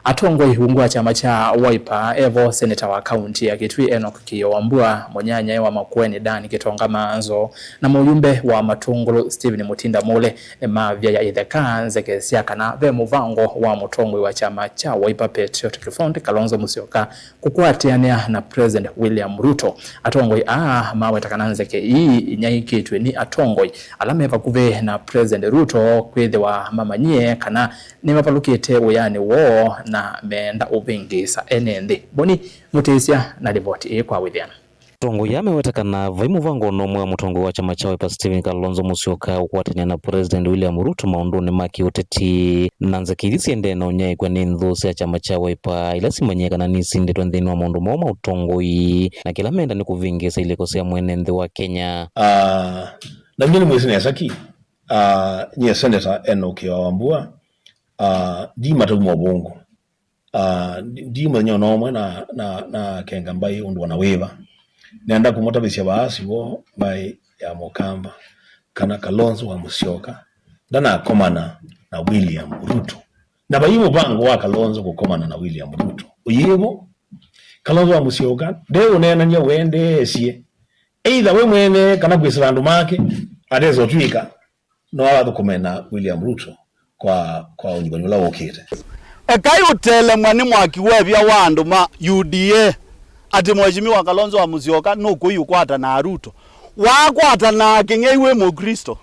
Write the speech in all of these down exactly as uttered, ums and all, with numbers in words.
Atongoi ungu wa kyama kya Wiper evo seneta wa kaunti ya Kitui Enock Kĩĩo Wambua, mũnyanyae wa Makueni Dan Kĩtonga Maanzo, na mũyumbe wa Matũngũlũ Stephen Mutinda Mule nĩmavyaĩa itheka nzeke sya kana ve mũvango wa mũtongoi wa kyama kya Wiper Patriotic Front Kalonzo Musyoka kũkwatĩanĩa na President William Ruto. Atongoi aa maweta kana nzeke ii inyaĩĩkĩtw'e nĩ atongoi ala me vakuvĩ na President Ruto kwĩthĩwa mamanyie kana nĩmavalũkĩte wĩanĩ woo na meenda ũvĩngĩĩsa ene nthĩ. Boni Mũtĩsya na livoti ĩĩ kwa wĩthĩano. Atongoi aa meweta kana vai mũvango o na ũmwe wa mũtongoi wa kyama kya Wiper Stephen Kalonzo Musyoka ũkwatĩanĩa na President William Ruto maũndũnĩ ma kĩũteti, na nzeke ithi siendee na ũnyaĩĩkw'a nĩ nthũ sya kyama kya Wiper ila simanyie kana nisindĩtwe nthĩnĩ wa maũndũ moo ma ũtongoi, na kĩla menda nĩ kũvĩngĩĩsa ilĩko sya mwene nthĩ wa Kenya. Ah, na nyie nĩ mwĩsĩ nesa ki, ah, nyie Senator Enock Kĩĩo Wambua, ah, ndi matau ma ũvũngũ. Ah, ndi, ndi mũthenya ona ũmwe na, na, na kenga mbaĩ ũndũ ona wĩva. Nenda kũmũtavĩsya vaasi woo mbaĩ ya Mũkamba kana Kalonzo wa Musyoka ndanakomana na William Ruto. Na vai mũvango wa Kalonzo kũkomana na William Ruto. Ũyĩvo, Kalonzo wa Musyoka nde ũneenany'a wendeesye either we mwene kana kwĩsĩla andũ make, atesa ũtw'ĩka no athũkũme na William Ruto kwa, kwa ũnyuvani ũla wũkĩte. Ekai ũtelemwa nĩ mwaki wa ĩvia wa andũ ma U D A atĩ Mheshimiwa Kalonzo wa Musyoka nũkũi ũkwata na Ruto. Wakwata na kĩng'ei wĩ Mũkristo?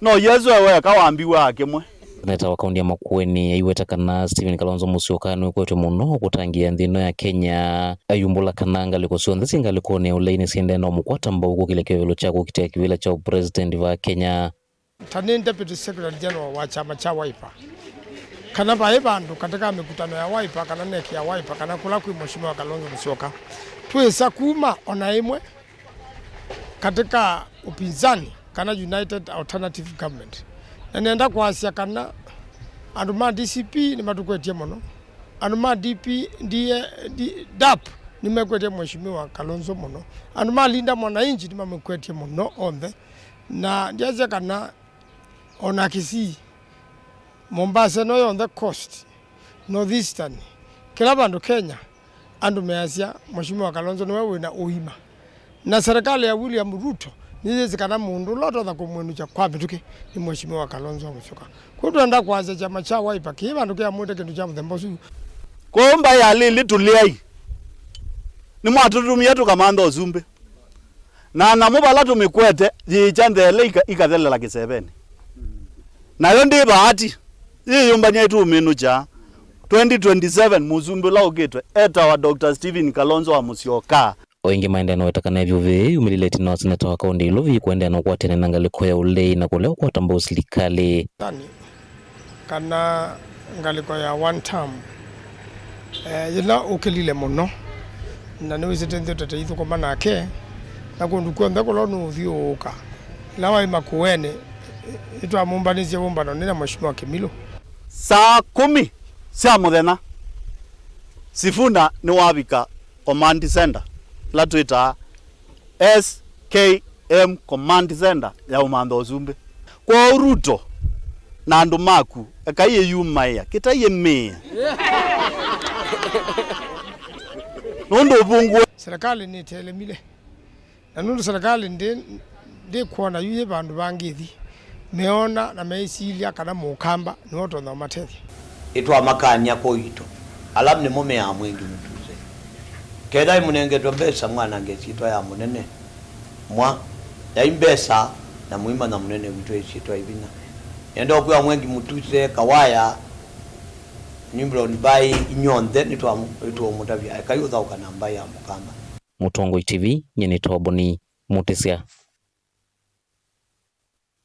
No Yesũ ewe eka wambiw'e akĩmwe. Seneta wa kaunti ya Makueni aiweta kana Stephen Kalonzo Musyoka nĩwĩkwetwe mũno kũtangĩĩa nthĩ ĩno ya Kenya, ayumbũla kana ngalĩko syonthe syĩ ngalĩkonĩ ya ũlei nĩsiendee na ũmũkwata mbau kũkĩlya kĩvevelo kya kũkitĩa kĩvĩla kya ũpresident va Kenya. Ta nĩ Deputy Secretary General wa kyama kya Wiper, kana vaĩ vandũ katĩ ka mĩkutano ya Wiper kana NEC ya Wiper kana kũla kwĩ Mheshimiwa Kalonzo Musyoka, twĩsa kuma ona ĩmwe katĩ ka upinzani kana United Alternative Government. Na nenda kwasya kana andũ ma D C P nĩmatũkwetye mũno, andũ ma D P, D A, D, DAP nĩmekwetye Mheshimiwa Kalonzo mũno, andũ ma Linda Mwananchi nĩmamũkwetye mũno onthe, na ndyasya kana ona Kisii, Mombasa ĩno yonthe, Coast, North Eastern, kĩla vandũ Kenya, andũ measya Mheshimiwa Kalonzo nĩwe wĩna ũima. Na serikali ya William Ruto nĩyĩsĩ kana mũndũ ũla ũtonya kũmwĩnũkya kwa mĩtũkĩ nĩ Mheshimiwa Kalonzo Musyoka. Kwoou twenda kwasya kyama kya Wiper kĩĩ vandũ kĩamwĩte kĩndũ kya mũthemba ũsu. Kwoou mbaĩ ya Lili tũlĩai. Nĩmwatũtũmie tũkamantha ũsumbĩ. Na nyamũ vala tũmĩkwete, yĩĩkya ntheele ika-, ikathelela kĩsevenĩ. Nayo ndĩ vaati, yĩyũmbany'a ĩtũũmĩnũkya. Twenty twenty-seven, mũsumbĩ ũla ũkĩtwe etawa Doctor Stephen Kalonzo wa Musyoka. O ĩngĩ maendee na weta kana ĩvyũvĩ yĩĩ yumĩlile ĩtina wa seneta wa kaũnti ya Ilovi kũendeea na ũkwatĩanĩa na ngalĩko ya ũlei na kũlea ũkwata mbau silikalĩ. Thani. Kana ngalĩko ya one term, eh, yĩla ũkĩlile mũno, na nĩwĩsĩte nthĩ ũtete ithũkũma nake, na kũndũ kw'onthe kũla ũnũũthyũũka. Ĩla waĩ Makueni, nĩtwamũmbanĩsye wũmbano nĩ na Mheshimiwa Kĩmilũ. Saa kũmi sya mũthenya, Sifuna nĩwavika Command Center, ĩla twĩtaa S K M Command Center ya ũmantha ũsumbĩ. Kwoou Ruto na andũ maku, ekai ĩyumaĩa, kĩtai ĩmĩĩa. Nũndũ ũvungũe. Serikali nĩtelemile. Na nũndũ serikali ndĩ, ndĩkwona yu yĩ vandũ vangĩ ĩthi, meona na meĩsilya kana Mũkamba nĩwe ũtonya ũmatethya. Nĩtwamakaany'a kũito, ala nĩmo meaa Mwengi Mutuse. Kethĩwa mũnengetwe mbesa mwanange ĩsyĩtwa ya mũnene, mwa, yai mbesa na mũimanya mũnene witũ ĩsyĩtwa ĩvinya. Nĩenda ũkwĩa Mwengi Mutuse, Kawaya, Nyumbuloni mbaĩ inyw'onthe nĩtwa-, nĩtũũmũtavya, ekai ũthaũka na mbaĩ ya Mũkamba. Mũtongoi T V, nyie nĩ Toboni Mũtĩsya.